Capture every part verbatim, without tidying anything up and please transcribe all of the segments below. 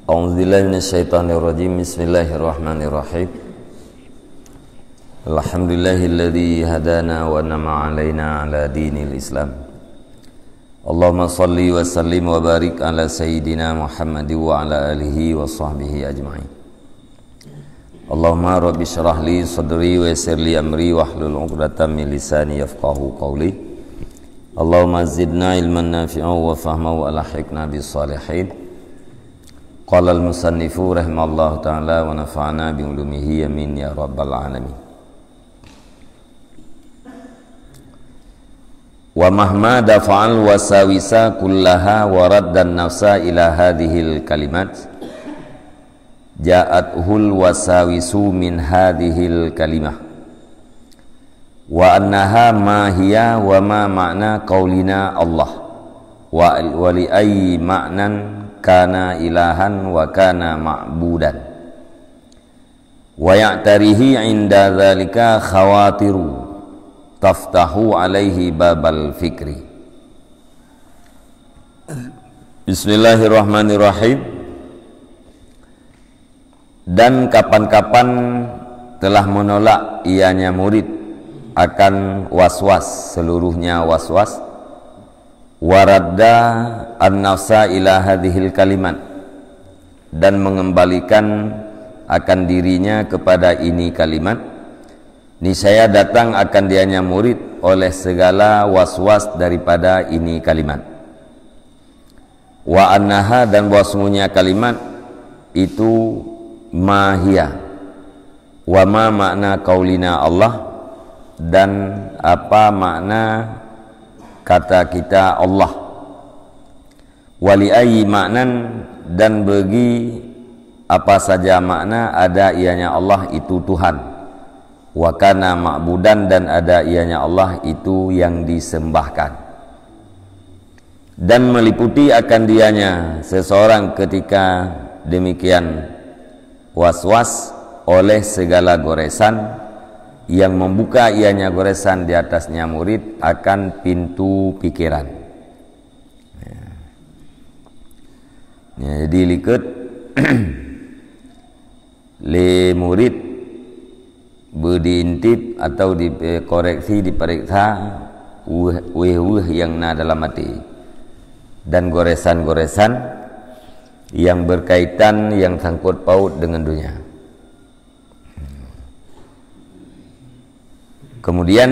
A'udzubillahi minasyaitonirrajim. Bismillahirrahmanirrahim. Alhamdulillahilladzi hadana wa nama alaina ala dinil Islam. Allahumma salli wa sallim wa barik ala sayyidina Muhammad wa ala alihi wa sahbihi ajma'in. Allahumma rabbi syrah li sadri wa yassir li amri wahlul 'uqdatam min lisani yafqahu qawli. Allahumma zidna ilman nafi'a wa fahma wa alhiqna bis salihin. Qala al-musannifu rahimallahu ta'ala wa nafa'ana bi ulumihi, amin ya rabbal alamin. Wa mahma dafa'al wasawisa kullaha wa raddan nafsa ila hadhil kalimat, ja'athul wasawisu min hadhil kalimah. Wa annaha ma hiya wa ma ma'na qaulina Allah. Wa, wa li ayyi ma'nan kana ilahan wa kana ma'budan. Wa ya'tarihi 'inda dzalika khawatiru taftahu alaihi babal fikri. Bismillahirrahmanirrahim. Dan kapan-kapan telah menolak ianya murid akan was-was, seluruhnya was-was, waradda an-nafsa ila hadhil kalimat, dan mengembalikan akan dirinya kepada ini kalimat, niscaya datang akan dianya murid oleh segala was-was daripada ini kalimat. Wa annaha, dan bahwasanya kalimat itu ma hiya, wa ma makna qaulina Allah, dan apa makna kata kita Allah. Wa li ayyi ma'nan, dan bagi apa saja makna ada ianya Allah itu Tuhan. Wa kana ma'budan, dan ada ianya Allah itu yang disembahkan. Dan meliputi akan dianya seseorang ketika demikian was-was oleh segala goresan yang membuka ianya goresan di atasnya murid akan pintu pikiran. Ya, jadi likot lé murid beu diintip atau dikoreksi, diperiksa weueh-weueh yang na dalam até dan goresan-goresan yang berkaitan, yang sangkut paut dengan dunia. Kemudian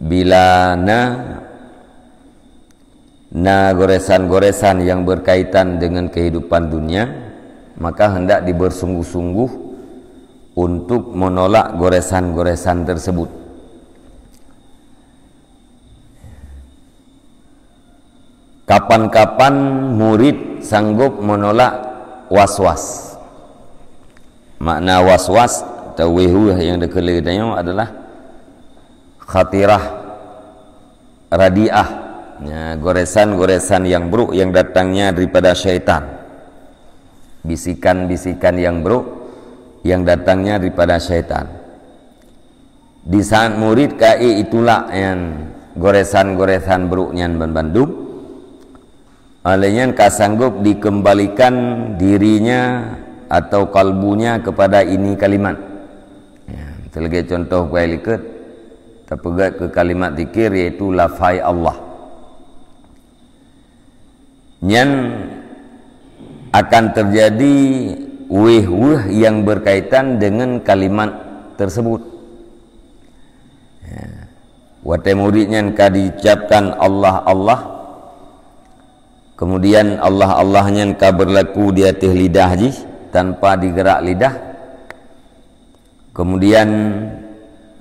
bila na na goresan-goresan yang berkaitan dengan kehidupan dunia, maka hendak dibersungguh-sungguh untuk menolak goresan-goresan tersebut. Kapan-kapan murid sanggup menolak was-was. Makna was-was atau weueh-weueh yang dikeulé tanyoe adalah khatirah radiah, ya, goresan-goresan yang buruk yang datangnya daripada syaitan. Bisikan-bisikan yang buruk yang datangnya daripada syaitan. Di saat murid ka ék itulak nyan goresan-goresan buruk nyan banmandum, oleh nyan ka sanggup dikembalikan dirinya atau kalbunya kepada ini kalimat. Ya, sebagai contoh bukai likot, tapeugét ke kalimat zikir, yaitu lafai Allah. Nyan akan terjadi weueh-weueh yang berkaitan dengan kalimat tersebut. Ya. Watée murid nyan ka diucapkan Allah, Allah, kemudian Allah, Allah nyan ka berlaku di ateueh lidah jih tanpa digerak lidah, kemudian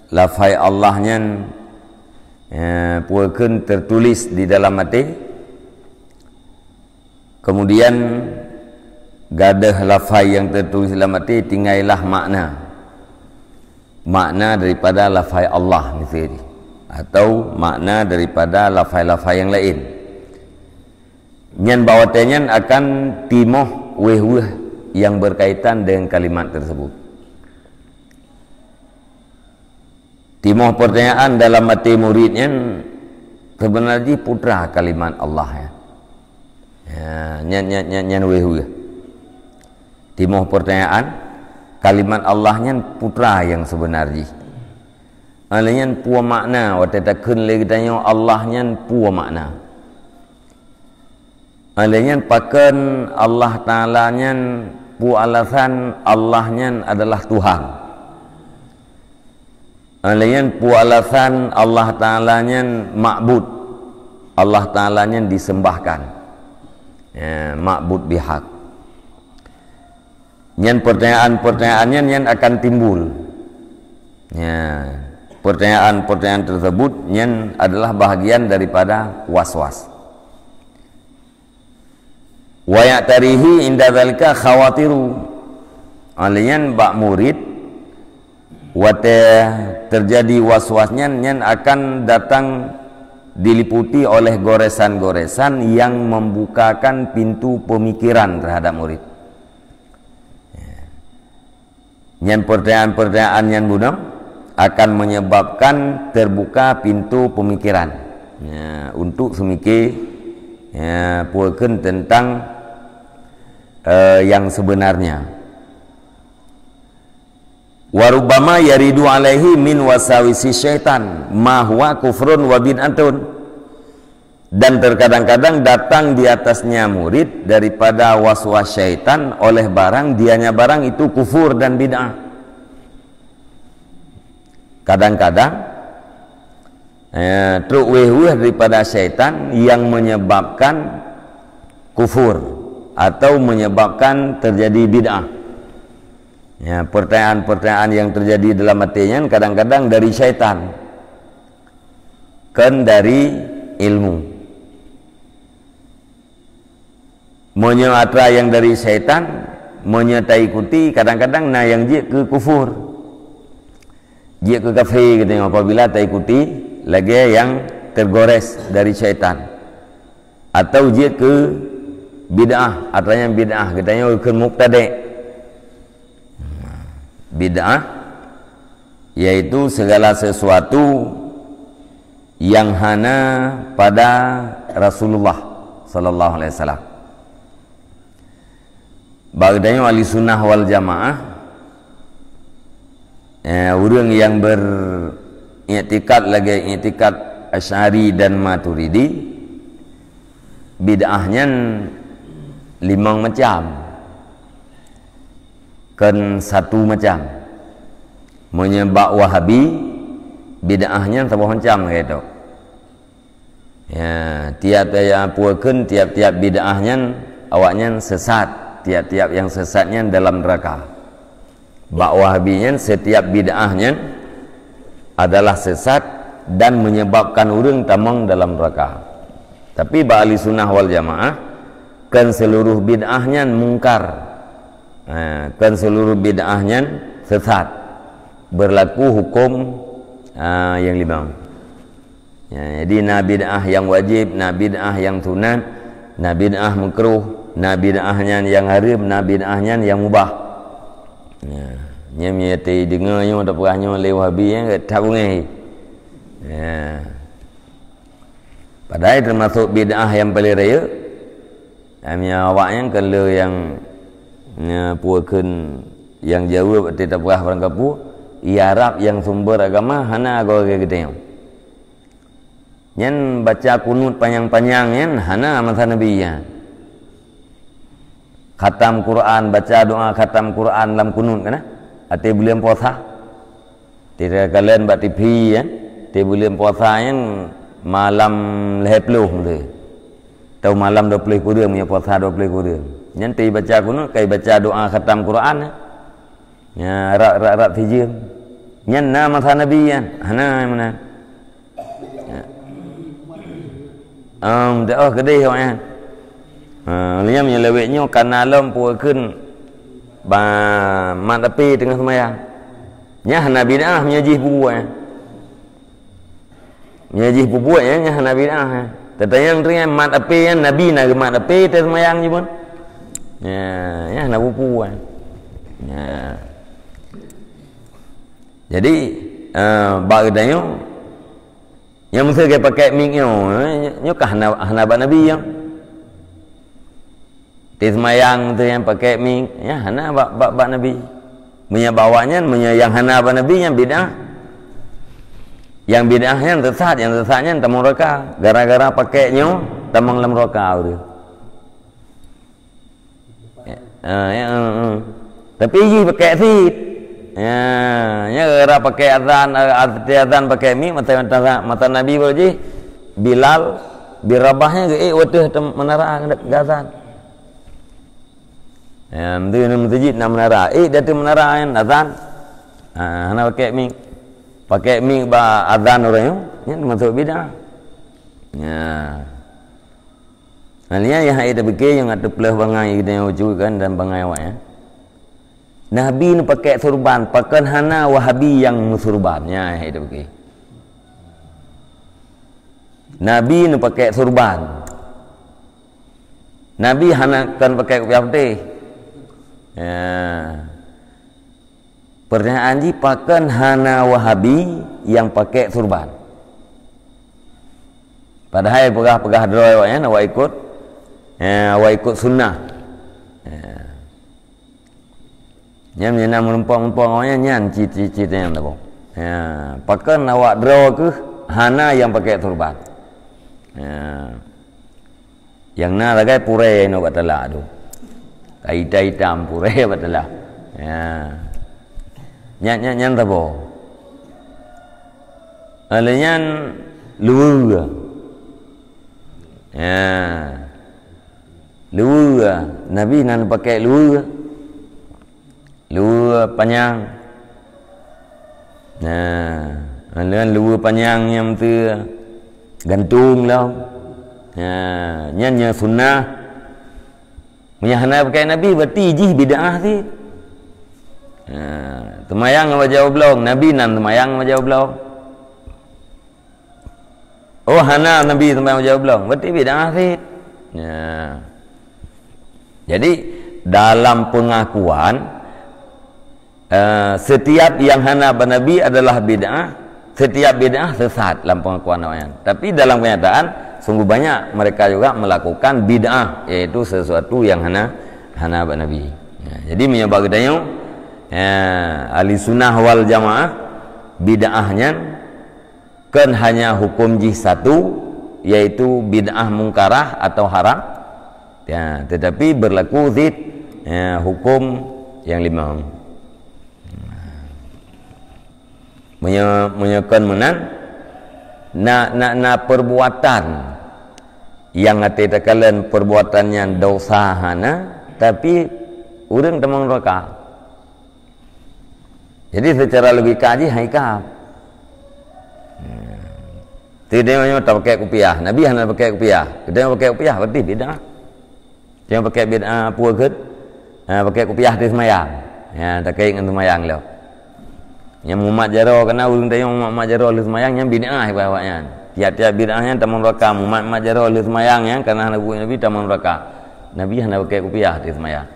lafai Allah nyan, eh, peue kheun, tertulis di dalam até, kemudian gadôh lafai nyang teutuléh lam até, tinggai lah makna. Makna daripada lafai Allah miseue jih, atau makna daripada lafai-lafai nyang laén. Nyan bak watée nyan akan timoh weueh-weueh nyang berkaitan dengan kalimat tersebut. Timoh pertanyaan dalam até murid nyan, sebenarnya putra kalimat Allah, ya. Ya, Nyan, nyan, nyan, nyan wéh-wéh. Timoh pertanyaan, kalimat Allah nyan peue nyang seubeuna jih. Alèh nyan peue makna, watèe takheun lé geutanyoe Allah nyan peue makna. Alèh nyan pakon Allah Taala nyan, peue alasan Allah nyan adalah Tuhan. Alèh nyan peue alasan Allah Taala nyan ma'bud, Allah Taala nyan disembahkan. Ya, ma'bud bihaq. Nyan pertanyaan-pertanyaan nyan, nyan akan timbul. Ya, pertanyaan-pertanyaan tersebut nyan adalah bahagian daripada was-was. Wa ya'tarihi inda dzalika khawatiru. Alèh nyan bak murid, watèe terjadi was-was nyan, nyan akan datang diliputi oleh goresan-goresan yang membukakan pintu pemikiran terhadap murid. Nyan pertanyaan-pertanyaan nyan bunoe akan menyebabkan terbuka pintu pemikiran, ya, untuk seumike, ya, peue kheun tentang, eh, yang sebenarnya. Wa rubbama yaridu alaihi min wasawisi syaitan ma huwa kufrun wa bid'atun. Dan terkadang-kadang datang di atasnya murid daripada was-was syaitan oleh barang, dianya barang itu kufur dan bid'ah. Kadang-kadang, eh, trok wéh-wéh daripada syaitan yang menyebabkan kufur atau menyebabkan terjadi bid'ah. Ya, pertanyaan-pertanyaan yang terjadi dalam até nyan kadang-kadang dari syaitan. Kon dari ilmu. Meunyoe atra nyang dari syaitan, meunyoe taikuti, kadang-kadang na nyang jeuet keu kufur. Jeuet keu kafé geutanyoe apabila taikuti lagèe nyang tergores dari syaitan. Atau jeuet keu bid'ah, atra nyang bid'ah geutanyoe keu mubtadi'. Bid'ah yaitu segala sesuatu yang hana pada Rasulullah sallallahu alaihi wasallam. Bak geutanyoe ahli sunnah wal jamaah, eh, ureueng nyang beriktikad lagèe iktikad Asy'ari dan Maturidi, bid'ah nyan limong macam. Kon satu macam. Meunyoe bak Wahabi, bid'ah nyan saboh macam keuh. Ya, tiap-tiap peue kheun, tiap-tiap bid'ah nyan awaknyan sesat. Tiap-tiap nyang sesat nyan dalam neraka. Bak Wahabi nyan, setiap bid'ah nyan adalah sesat dan menyebabkan ureueng tamong dalam neraka. Tapi bak ahli sunnah wal jamaah, kon seluruh bid'ah nyan mungkar. Ha, kon seluruh bid'ah nyan sesat. Berlaku hukum, ha, nyang limong. Ya, jadi na bid'ah nyang wajéb, na bid'ah nyang sunat, na bid'ah makruh, na bid'ah nyan nyang hareuem, na bid'ah nyan nyang mubah. Ya, nyan meunyo tadeungoe nyoe, tapeugah nyoe lé Wahabi nyan, that beungéh. Ya. Padahai teumasok bid'ah nyang paleng rayeuk. Meunyo awak nyan kon lé nyang, nyan peue kheun nyang jaweueb ateueh tapeugah barangkapeue, i Arab nyang sumber agama hana goe lagèe geutanyoe. Nyan baca kunut panyang-panyang nyan hana masa Nabi nyan. Khatam Quran, baca doa khatam Quran lam kunut kana? Ateueh buleuen puasa. Teuka kalon bak T V kan? Ateueh buleuen puasa nyan malam lhèe ploh meuteue. Atau malam dua ploh kureueng, meunyo puasa dua ploh kureueng. Nyan teubaca kunut, kai baca doa khatam Quran. Nya, rab, rab, rab sijeuem. Nyan na masa Nabi nyan. Hana meunan. Ya. Em, dak, oh, keudeh awak nyan. Ha, lheuh nyan meunyo lawét nyoe kana lom peue kheun ba mat api teungoh seumayang. Nyan hana bid'ah meunyo jih bubuet. Meunyo jih bubuet nyan, nyan hana bid'ah. Teutanyong teurimong mat api nyan, Nabi na geumat api teuh seumayang jih pun. Ya, nyan hana bubuet. Ya. Jadi, eh, bak geutanyoe, nyang meusé geupakai mik nyoe, eh, nyoe ka hana, hana bak Nabi nyan. Di seumayang tu nyang pakai mik, ya, hana bak, bak, bak Nabi. Meunyoe bak awak nyan, meunyoe nyang hana bak Nabi, nyan bid'ah. Nyang bid'ah nyan sesat, nyang sesat nyan tamong neraka. Gara-gara pakai nyoe, tamong lam neraka ureueng. Ya, ha, ya, ha, ha. Tapi jih pakai sit. Ya, ya, gara-gara pakai azan, eh, arti azan pakai mik, masa, masa, masa Nabi baru jih, Bilal bin Rabah nyan geuék u ateueh tem-, menara geuazan. Ya, meuti-, meuseujid na menara. Eh, di ateueh menara nyan azan. Ha, hana pakai mik. Pakai mik bak azan ureueng nyoe, nyan termasuk bid'ah. Ya. Nah, nyan nyang hai tapike nyang atoe pleuh bangai geutanyoe ucut kan dan bangai awak nyan. Nabi neupakai surban, pakon hana Wahabi nyang meusurban. Nyan nyang hai tapike. Nabi neupakai surban. Nabi hana kon pakai kupiah putéh. Ya. Pertanyaan jih, pakon hana Wahabi nyang pakai surban? Padahai peugah-peugah droe awak nyan, awak ikut, ya, awak ikut sunnah. Ya. Nyan, nyan na meurumpok-rumpok awak nyan, nyan cit-cit nyang tabong. Ya, pakon awak droe keuh hana nyang pakai surban? Ya. Nyang na sagai purée inoe bak tala tu. Ka itam-itam purée bak tala. Ya. Nyan, nyan, nyan saboh. Lheueh nyan luweue. Ya. Luweue. Nabi na pakai luweue. Luweue panyang. Nah, nyan luweue panyang nyang teugantung lom. Nah, nyan nyang sunnah. Meunyo hana pakai Nabi, berarti jih bid'ah cit. Nah, seumayang ngon bajèe oblong, Nabi na seumayang ngon bajèe oblong. Oh, hana Nabi seumayang bajèe oblong, berarti bid'ah cit. Ya. Jadi, dalam pengakuan, eh, setiap yang hana bak Nabi adalah bid'ah, setiap bid'ah sesat dalam pengakuan awaknyan. Tapi dalam kenyataan, sungguh banyak mereka juga melakukan bid'ah, yaitu sesuatu yang hana, hana bak Nabi. Ya, jadi meunyo bak geutanyoe, ya, ahli sunnah wal jamaah, bid'ah nyan kon hanya hukum jih satu, yaitu bid'ah mungkarah atau haram. Ya, tetapi berlaku cit, ya, hukum yang lima. Meunyo-, meunyo kon meunan, na, na, na perbuatan nyang até takalon perbuatan nyan dosa hana, tapi ureueng tamong neraka. Jadi, secara logika jih hai ka. Hmm. Teudeungoe nyoe tapakai kupiah. Nabi hana pakai kupiah. Teudeungoe pakai kupiah, berarti bid'ah. Teudeungoe pakai bid'ah, peue kheun? Ha, pakai kupiah di seumayang. Ya, takait ngon seumayang lom. Nyang mumat jaroe, karena ureueng tanyong mumat-mumat jaroe lheueh seumayang, nyan bid'ah bak awaknyan. Tiap-tiap bid'ah nyan tamong neraka. Mumat-mumat jaroe lheueh seumayang nyan, karena hana geubuet Nabi, tamong neraka. Nabi hana pakai kupiah di seumayang.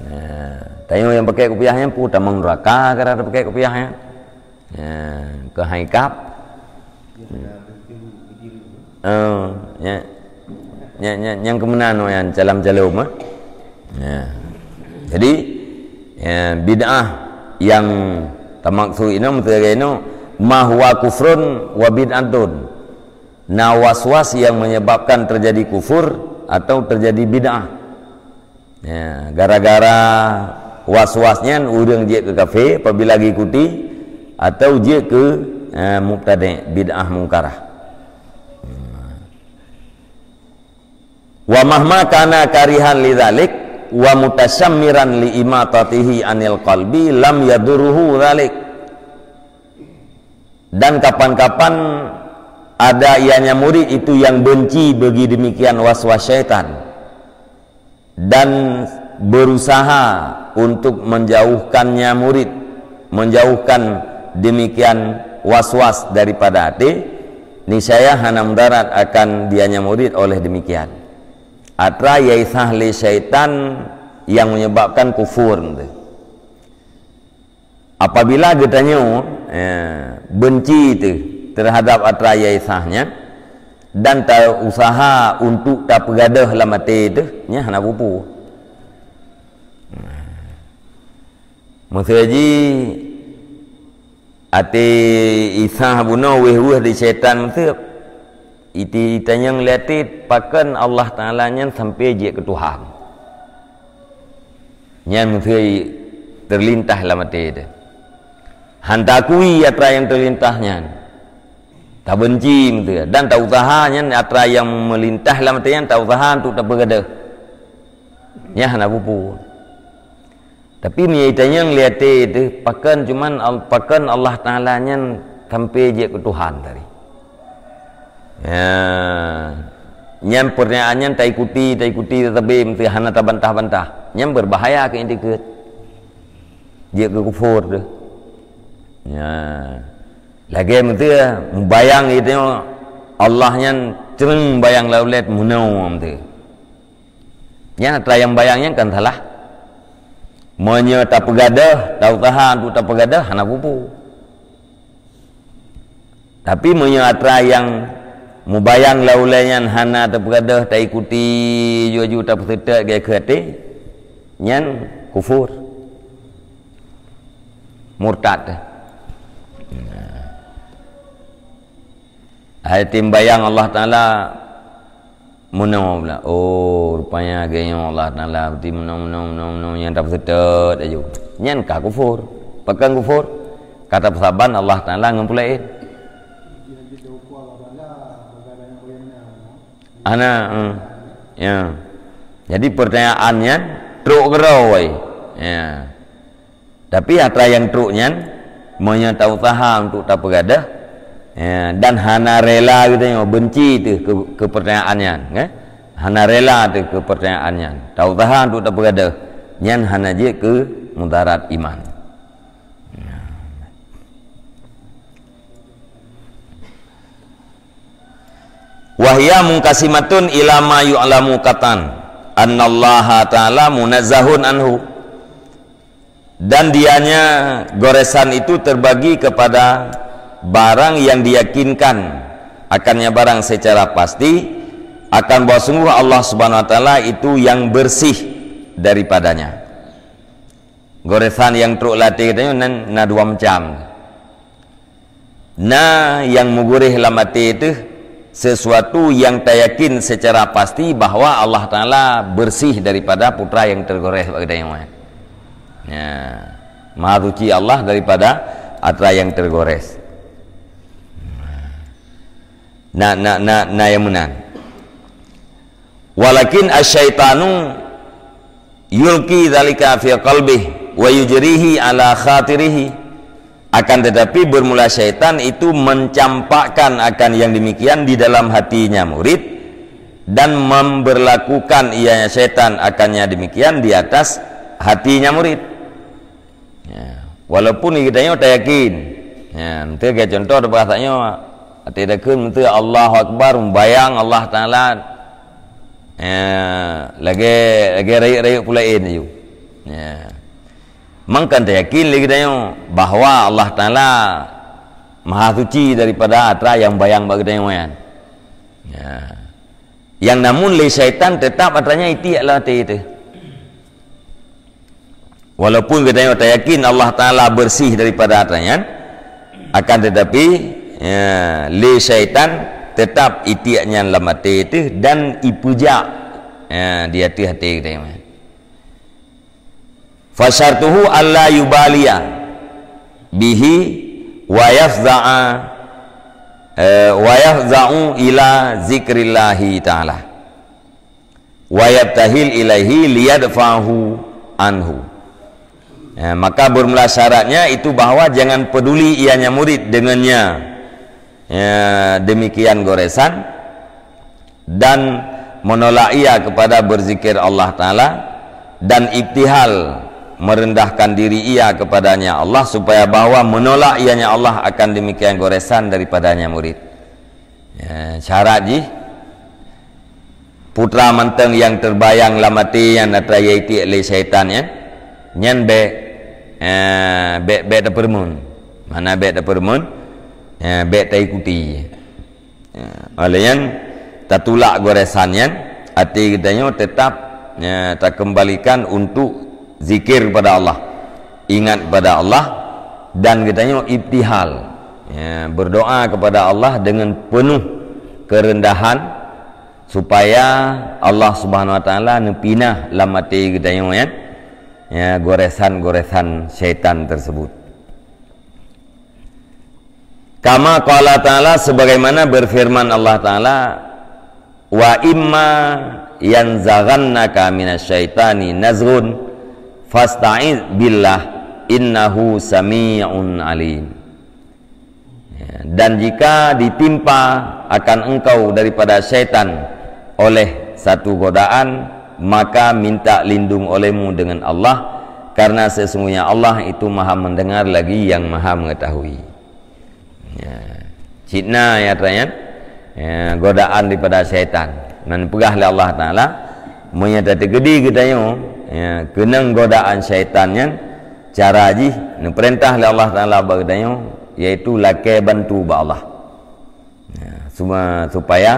Nah, tanyoe nyang pakai kupiah nyan peue tamong neraka gara-gara pakai kupiah nyan. Nah, keu hai kap. Oh, ya. Nya, nya, nyang keu meunan nyan calam-calom, ah. Nah. Jadi, ya, bid'ah nyang tamaksud inoe meuteugah inoe, ma huwa kufrun wa bid'atun. Na was-was yang menyebabkan terjadi kufur atau terjadi bid'ah. Ya, gara-gara was-was nyan ureueng jeuet keu kafé apabila geuikuti atau jeuet keu, eh, mubtadi', bid'ah mungkarah. Wa mahma kana karihan lidzalik wa mutasyammiran li imatatihi anil qalbi lam yadurruhu dzalik. Dan kapan-kapan ada ianya murid itu yang benci bagi demikian was-was syaitan dan berusaha untuk menjauhkannya murid, menjauhkan demikian was-was daripada até, niscaya hana mudarat akan dianya murid oleh demikian. Atra yaisah lé syaitan yang menyebabkan kufur. Apabila geutanyoe, eh, benci teuh terhadap atra yaisah nyan, dan ta-, usaha untuk tapeugadôh lam até teuh, nyan hana peue-peue. Meuseuji até Isa bunoe wéh-wéh di syaitan meuseup. Iti-, itanyong lé até pakon Allah Taala nyan sampai jeuet keu Tuhan. Nyan meuseuji teulintas lam até teuh. Han taakui atra nyang teulintas nyan. Tabenci meuseuji dan tausaha nyan atra nyang meulintas lam até nyan tausaha untuk tapeugadôh. Nyan hana peue-peue. Tapi meunyoe itanyong lé até teuh, pakon cuman Al-, pakon Allah Taala nyan sampai jeuet keu Tuhan tadi? Ya. Nyan pertanyaan nyan taikuti, taikuti, tetapi meuseuji hana tabantah-bantah. Nyan berbahaya keu iktikeuet. Jeuet keu kufur teuh. Ya. Lagée meuseuji mubayang itu Allah nyan creueng bayang laulet meunoe meuseuji. Nyan atra nyang bayang nyan kan salah. Meunyoe tapeugadôh, tausaha untuk tapeugadôh, hana peue-peue. Tapi meunyoe atra nyang mubayang lam ulée nyan hana tapeugadôh, taikuti, ju-ju tapeuseutôt lagée keu até, nyan kufur. Murtad. Hai timbayang Allah Taala, meunoe pula. Oh, rupanya lagée nyoe Allah Taala, berarti meunoe, meunoe, meunoe, meunoe nyang tapeuseutôt laju. Nyan ka kufur. Pakon kufur? Ka tapeusaban Allah Taala ngon peulaén. Ana, hmm. Ya. Jadi pertanyaan nyan trok keudroe. Ya. Tapi atra nyang trok nyan, meunyoe tausaha untuk tapeugadôh, ya, dan hana rela geutanyoe benci teuh keu, keu pertanyaan nyan, kan? Hana rela teuh keu pertanyaan nyan. Tausaha untuk tapeugadôh, nyan hana jeuet keu mudarat iman. Ya. Wa hiya munqasimatun ila ma yu'lamu qatan annallaha ta'ala munazzahun anhu. Dan dianya goresan itu terbagi kepada barang yang diyakinkan akannya barang secara pasti, akan bahwa sungguh Allah Subhanahu wa Taala itu yang bersih daripadanya. Goresan nyang trok lam até geutanyoe nan na dua macam. Na nyang meugureh lam até teuh sesuatu nyang tayakin secara pasti bahwa Allah Taala bersih daripada putra nyang teugureh bak geutanyoe. Ya. Maha suci Allah daripada atra nyang teugureh. Na, na, na, na nyang meunan. Walakin asyaitanu yulqi dzalika fi qalbih wa yujrihi ala khatirihi. Akan tetapi, bermula syaitan itu mencampakkan akan yang demikian di dalam hatinya murid dan memberlakukan ianya syaitan akannya demikian di atas hatinya murid. Ya. Walaupun geutanyoe tayakin. Ya, meunteuk keu contoh teupeugah tanyoe, até takheun meunteuk Allahu Akbar, bayang Allah Taala, ya, lagée, lagée rayeuk-rayeuk peulaén laju. Ya. Mangkan tayakin lé geutanyoe bahwa Allah Taala Maha Suci daripada atra nyang bayang bak geutanyoe nyan. Ya. Nyang namun lé syaitan teutap atra nyan itiek lam até teuh. Walaupun geutanyoe tayakin Allah Taala bersih daripada atra nyan, akan tetapi, ya, lé syaitan teutap itiek nyan lam até teuh dan ipeujak, ya, di ateueh até geutanyoe. Fasyartuhu alla yubaliya bihi wa yafza'a, eh, wa yafza'u ila zikrillahi ta'ala. Wa yabtahil ilaihi liyadfahu anhu. Ya, maka bermula syaratnya itu bahwa jangan peduli ianya murid dengannya. Ya, demikian goresan dan menolak ia kepada berzikir Allah Taala dan ibtihal merendahkan diri ia kepadanya Allah supaya bahwa menolak ianya Allah akan demikian goresan daripadanya murid. Ya, syarat jih, putra mantong nyang teubayang lam até nyan atra nyang itiek lé syaitan nyan, nyan bék, eh, bék, bék tapeureumeun. Mana bék tapeureumeun? Eh, bék taikuti. Ya, oleh nyan, tatulak goresan nyan, até geutanyoe tetap, ya, takembalikan untuk zikir kepada Allah, ingat kepada Allah, dan geutanyoe ibtihal, ya, berdoa kepada Allah dengan penuh kerendahan, supaya Allah Subhanahu Wa Taala neupinah lam até geutanyoe, ya, ya, goresan-goresan syaitan tersebut. Kama qala ta'ala, sebagaimana berfirman Allah Ta'ala, "Wa imma yanzaghannaka minasyaitani nazghun fasta'iz billah, innahu sami'un alim." Ya, dan jika ditimpa akan engkau daripada syaitan oleh satu godaan, maka minta lindung olehmu dengan Allah, karena sesungguhnya Allah itu Maha Mendengar lagi yang Maha Mengetahui. Ya. Cit na, ya, ya, godaan daripada syaitan. Nan peugah lé Allah Taala, meunyoe tateugedi geutanyoe, ya, keunong godaan syaitan nyan, cara jih, neupeurintah lé Allah Taala bak geutanyoe, yaitu lakée bantu bak Allah. Ya, suma-, supaya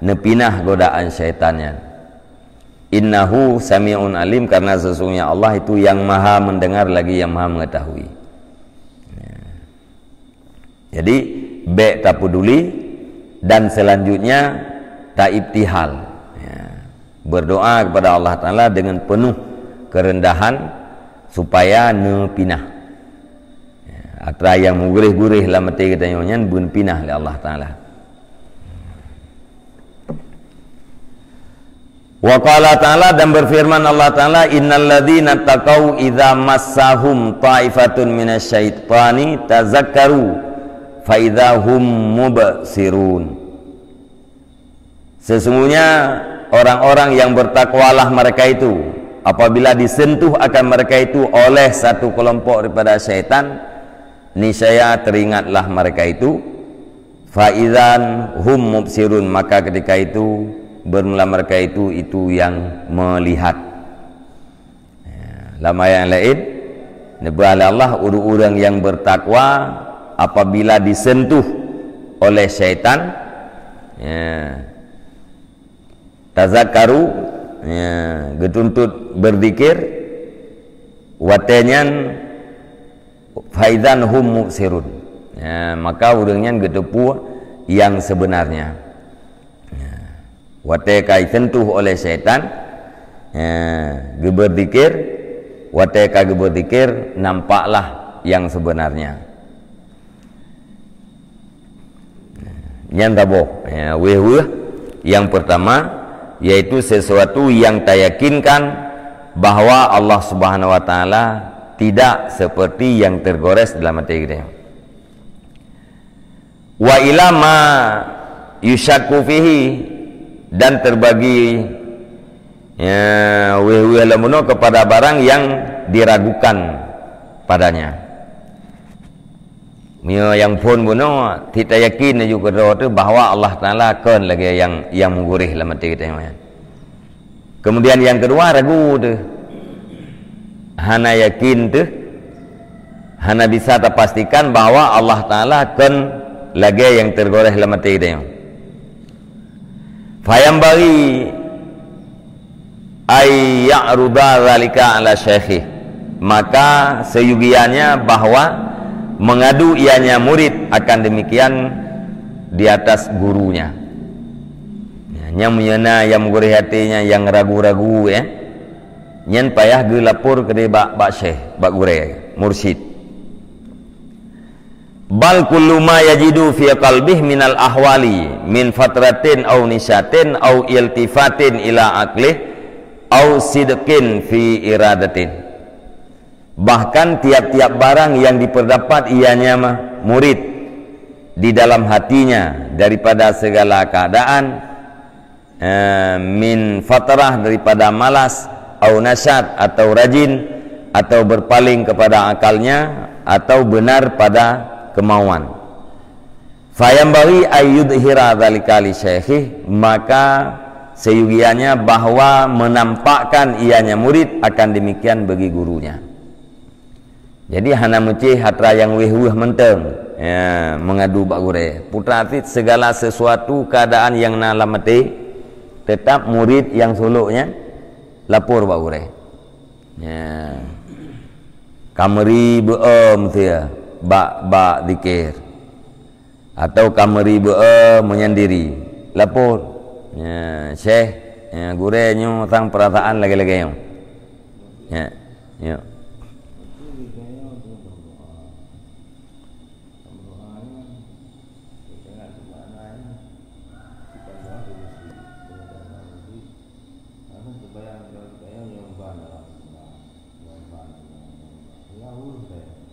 neupinah godaan syaitan nyan. Innahu sami'un alim, karena sesungguhnya Allah itu yang Maha Mendengar lagi yang Maha Mengetahui. Ya. Jadi, bék tapeduli, dan selanjutnya taibtihal. Ya. Berdoa kepada Allah Taala dengan penuh kerendahan supaya neupinah. Ya, atra nyang meugureh-gureh lam até geutanyoe nyan beunpinah lé Allah Taala. Wa qala ta'ala, dan berfirman Allah Taala, "Innal ladzina taqau idza massahum ta'ifatun minasyaitani tazakkaru fa idza hum mubsirun." Sesungguhnya orang-orang yang bertakwalah mereka itu, apabila disentuh akan mereka itu oleh satu kelompok daripada syaitan, niscaya teringatlah mereka itu, fa idzan hum mubsirun, maka ketika itu bermula mereka itu, itu yang melihat. Ya, lam ayat laén, neupeugah lé Allah, ureuëng-ureuëng nyang bertakwa apabila disentuh oleh syaitan, ya, tazakkaru, ya, geutuntut berzikir, watée nyan fa idzan hum mubsirun. Ya, maka ureuëng nyan geuteupeue nyang sebenarnya. Ya. Watée ka jisentuh oleh syaitan, ya, geubeuzikir, watée ka geubeuzikir, nampaklah nyang sebenarnya. Nyan saboh, ya, wéh-wéh nyang pertama, yaitu sesuatu yang tayakinkan bahwa Allah Subhanahu wa Taala tidak seperti yang tergores dalam até geutanyoe. Wa ila ma yusyakku fihi, dan terbagi, ya, wéh-wéh lom bunoe kepada barang yang diragukan padanya. Meunyoe nyang phon bunoe, cit tayakin laju keudroe teuh bahwa Allah Taala kon lagée nyang, nyang meugureh lam até geutanyoe nyan. Kemudian nyang keudua, ragu teuh. Hana yakin teuh, hana bisa tapastikan bahwa Allah Taala kon lagée nyang tergores lam até geutanyoe. Fayambaghi ay ya'ruda zalika ala syaikhih. Maka seyugiannya bahwa mengadu ianya murid akan demikian di atas gurunya. Ya, nyang meunyoe na nyang meugureh até nyan nyang ragu-ragu, ya, nyan payah geulapor keudeh bak, bak syekh, bak gurée, mursyid. Bal kullu ma yajidu fi qalbih minal ahwali min fatratin au nisyatin au iltifatin ila aqlih au sidqin fi iradatin. Bahkan tiap-tiap barang yang diperdapat ianya mah murid di dalam hatinya daripada segala keadaan, eh, min fatrah, daripada malas, au nasyat, atau rajin, atau berpaling kepada akalnya, atau benar pada kemauan. Fayambaghi ayyudhira dzalika li syaikhih, maka seyugianya bahwa menampakkan ianya murid akan demikian bagi gurunya. Jadi hana meucéh atra nyang wéh-wéh mantong, ya, meungadu bak gurée. Putra cit segala sesuatu keadaan nyang na lam até, teutap murit nyang sulok nyan lapor bak gurée. Ya. Ka meuri beu-o meusé bak, bak zikir. Atau ka meuri beu-o meunyan diri. Lapor. Ya, syekh, ya, gurée nyoe sang peurasaan lagée-lagée nyoe. Ya, ya.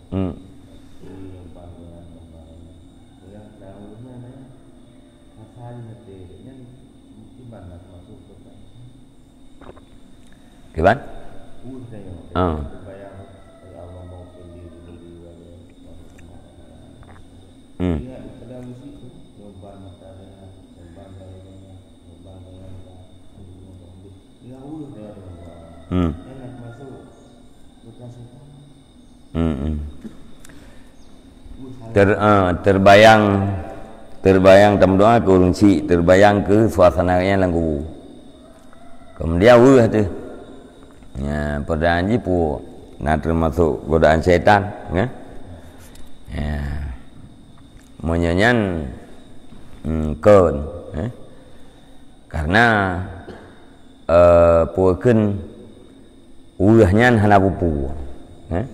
Hmm. Kiban? Ah. Hmm. Hmm. Hmm, hmm. Ter-, ah, terbayang, terbayang tameudoa keu ureuëng syiek, terbayang keu suasana nyan lam kubu. Kemudian weueh teuh. Ya, peurdaan jih pu na teumasok godaan syaitan, ya. Ya. Meunyoe nyan, hmm, kon, eh. Karena, eh, peue kheun weueh nyan hana peue-peue, eh.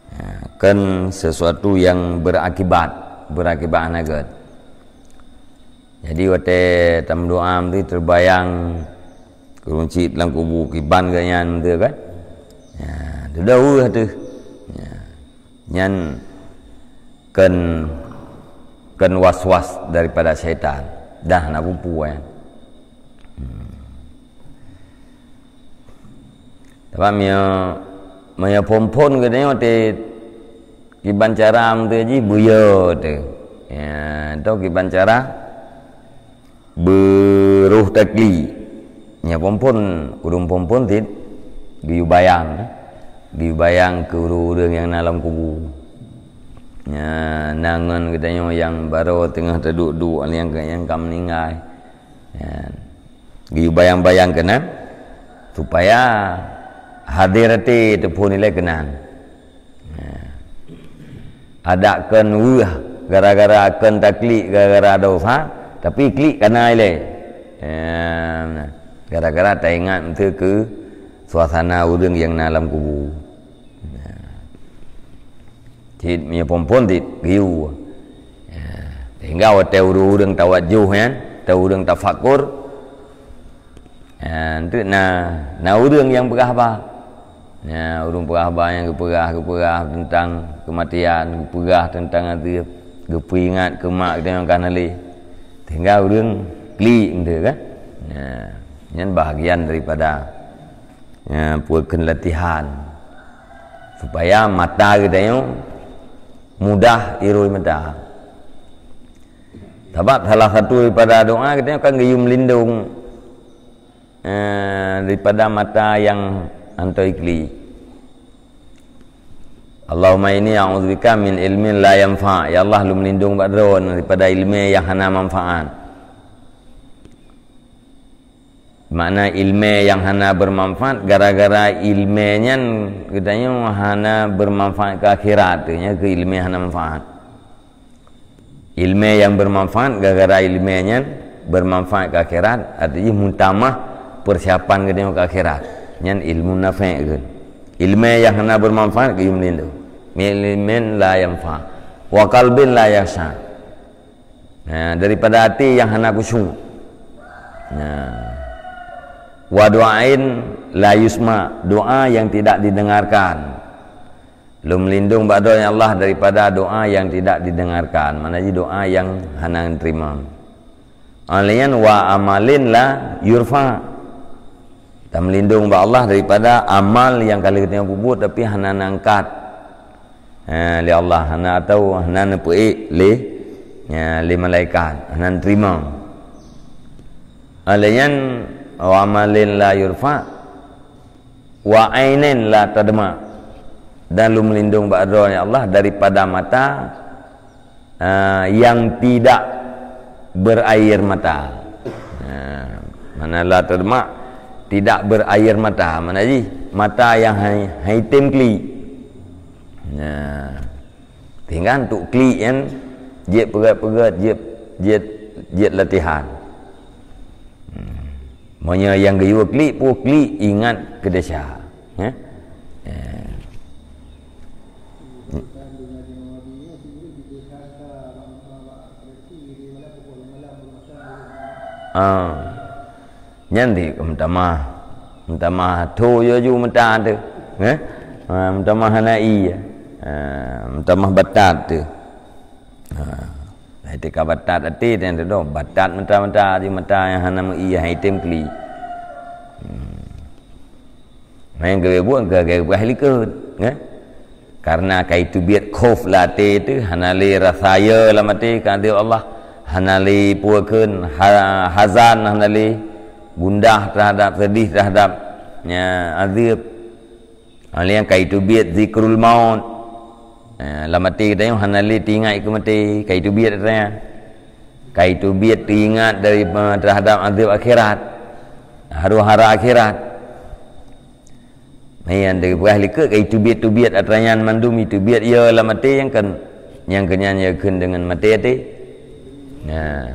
Ha, kan sesuatu yang berakibat, berakibat hana gét. Jadi watée tameudoa meusti terbayang keuruncit lam kubu kiban geuh nyan meusti kan. Ya, dudoe weueh teuh. Ya. Nyan kan, kan was-was daripada syaitan. Dah na peue-peue nyan. Hmm. Tapi meunyoe, meunyoe phon-phon geutanyoe teuh kiban cara meuteujih beuyo teuh. Ya, atau kiban cara beuroh takli. Nya phon-phon, ureuëng phon-phon cit geuyue bayang, geuyue bayang keu ureuëng-ureuëng nyang na lam kubu. Nya, na ngon geutanyoe nyang barô teungoh teuduek-duek nyang, nyang ka meuninggai. Ya. Geuyue bayang-bayang keunan, supaya hadé até teuphon ilée keunan. Ya. Adak kon weueh gara-gara kon taklik gara-gara dosa, tapi klik kana ilée. Ya, gara-gara taingat meuteue keu suasana ureuëng nyang na lam kubu. Ya. Cit meunyoe phon-phon cit geuyue. Ya. Sehingga watée ureuëng-ureuëng tawajjoh nyan, watée ureuëng tafakur, ya, enteuk na, na ureuëng nyang peugah haba. Ya, ureuëng peugah haba nyang geupeugah, geupeugah teuntang keumatian, geupeugah teuntang azeub, geupeuingat keu mak geutanyoe nyang ka na lé. Sehingga ureuëng klik meuteue kan. Ya, nyan bahagian daripada Ya, peue kheun latihan. Supaya mata geutanyoe mudah irui mata. Sabab salah satu daripada doa geutanyoe kan geuyue meulindong, eh, daripada mata nyang hantom iklik. Allahumma inni a'udzubika min ilmin la yanfa. Ya Allah, lôn meulindong bak Droe daripada ileumé nyang hana manfaat. Makna ileumé nyang hana bermanfaat, gara-gara ileumé nyan geutanyoe hana bermanfaat keu akhirat, nyan keuh ileumé hana manfaat. Ileumé nyang bermanfaat, gara-gara ileumé nyan bermanfaat keu akhirat, artinya meutamah persiapan geutanyoe keu akhirat. Nyan ilmu nafe' kheun. Ileumé nyang hana bermanfaat geuyue meulindong. Min ilmin la yanfa. Wa qalbin la yakhsya. Nah, daripada até nyang hana khusyuk. Nah. Wa du'ain la yusma, doa yang tidak didengarkan. Lôn meulindong bak Droe ya Allah daripada doa yang tidak didengarkan. Makna jih doa nyang hana neuteurima. Alaian wa amalin la yurfa. Tameulindong bak Allah daripada amal nyang ka lheueh geutanyoe peubuet tapi hana neuangkat, ha, lé Allah, hana atau hana neupeuék lé, ya, lé malaikat, hana neuteurima. Alaian wa amalin la yurfa, wa ainin la tadma. Dan lôn meulindong bak droe, ya Allah, daripada mata, ah, yang tidak berair mata. Ah, mana la tadma, tidak berair mata, mana jih? Mata yang hai, hai tem klik. Nah, tinggai tu klik kan, jeuet peugét-peugét, jeuet, jeuet, jeuet latihan. Hmm. Meunyoe nyang geuyue klik, peue klik, ingat keu desya. Ya? Ya. Ah. Nyan di meutamah. Meutamah tho yo ju meuta teuh. Eh? Ah, meutamah hana ie. Ah, meutamah batat teuh. Ha. Hai teuka batat até teuh doh, batat mata-mata di mata nyang hana meu ie, hai tem kli. Hmm. Nyang geubeuet keu geupeugah likot, kan? Karena kai teubiet khof lam até teuh, hana lé rasa ya lam até keu adeueb Allah, hana lé peue kheun ha-, hazan, hana lé gundah terhadap, sedih terhadap nya adeueb. Ha, lé nyang kai teubiet zikrul maut. Ha, lam até geutanyoe hana lé teuingat keu maté, kai teubiet atra nyan. Kai teubiet teuingat dari, eh, terhadap azab akhirat. Harôh hara akhirat. Nyan teupeugah likot kai teubiet-teubiet atra nyan mandum iteubiet ya lam até nyang kan, nyang keunyan ya kheun deungon maté até. Nah.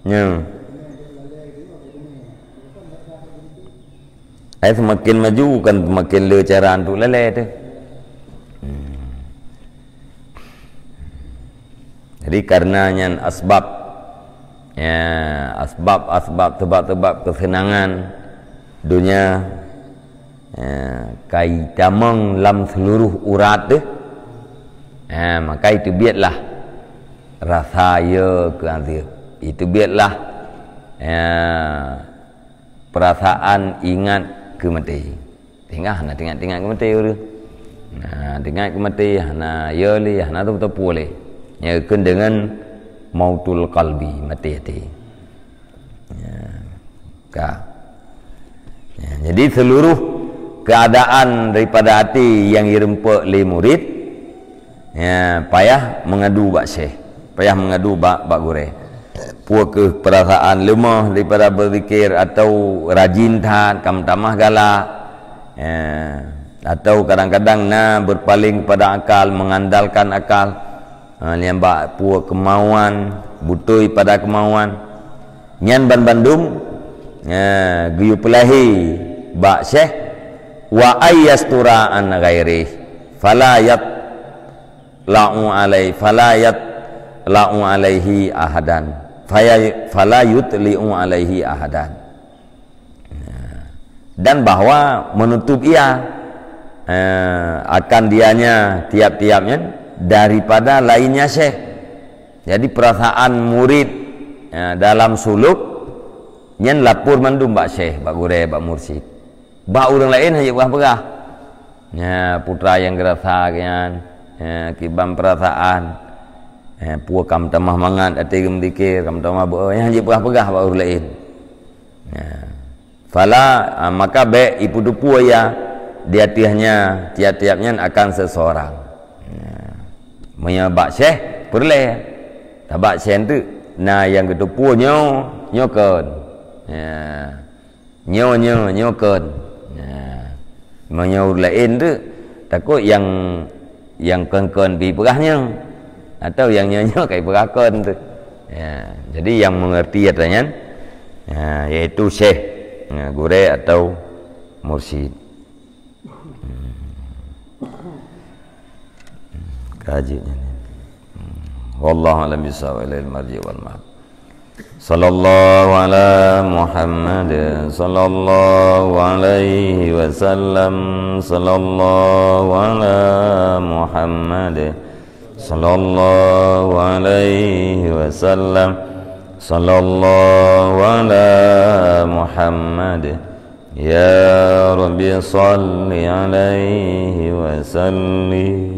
Nyo. Ai seumaken maju kan seumaken le cara untuk lalai teuh. Hmm. Jadi karena nyan asbab, ya, asbab-asbab, sebab-sebab kesenangan dunia, ya, kai tamong lam seluruh urat teuh, ya, maka iteubietlah rasa ya keu azab. Iteubietlah, ya, perasaan ingat keu maté. Tinggai hana teuingat-teuingat keu maté ureueng. Nah, teuingat keu maté hana ya lé, hana teupeue lé. Nyan kheun deungon mautul qalbi, maté até. Ya. Ka. Ya, jadi seluruh keadaan daripada até nyang ireumpok lé murid, ya, payah mengadu bak syekh, payah mengadu bak, bak gurée. Peue keuh perasaan leumoh daripada beuzikir atau rajin that, ka meutamah galak, ya, atau kadang-kadang na berpaling kepada akal, mengandalkan akal, ha, nyang bak peue kemauan, beutôi pada kemauan. Nyan banbandum, ha, geuyue peulahé bak syekh, wa ayyastura an ghairih, fala yatla'u alai, fala yatla'u alaihi ahadan, faya-, fala yutli'u alaihi ahadan. Dan bahwa menutup ia, eh, akan dianya tiap-tiapnya daripada lainnya syekh. Jadi perasaan murid, eh, dalam suluk, nyan lapor mandum bak syekh, bak gurée, bak mursyid. Bak ureueng laén hana jipeugah-peugah. Nya, putra nyang geurasa nyan, nya, kiban perasaan. Eh, peue ka meutamah mangat até geumeudikir, ka meutamah beu-, nyan hana jipeugah-peugah bak ureueng laén. Nya. Fala, ah, maka bék ipeuteupeue ia di ateueh nyan, tiap-tiap nyan akan seuseurang. Nya. Meunyoe bak syekh, peureulée. Tabak syekh teuk, na nyang geuteupeue nyoe, nyoe kon. Nya. Nyoe, nyoe, nyoe kon. Nah, meunyoe ureueng laén tu, takot nyang, nyang kon-kon pih peugah nyoe, atau nyang nyoe-nyoe ka ipeugah kon tu. Ya, jadi nyang mengerti atra nyan, ya, yaitu syekh, ya, gurée atau mursyid. Hmm. Kaji nyan. Hmm. Wallahu a'lam bissawab, ilaihil marji' wal ma'ab. Sallallahu ala Muhammad, sallallahu alaihi wasallam, sallallahu ala Muhammad, sallallahu alaihi wasallam, sallallahu ala Muhammad. Ya Rabbi salli alaihi wa sallim.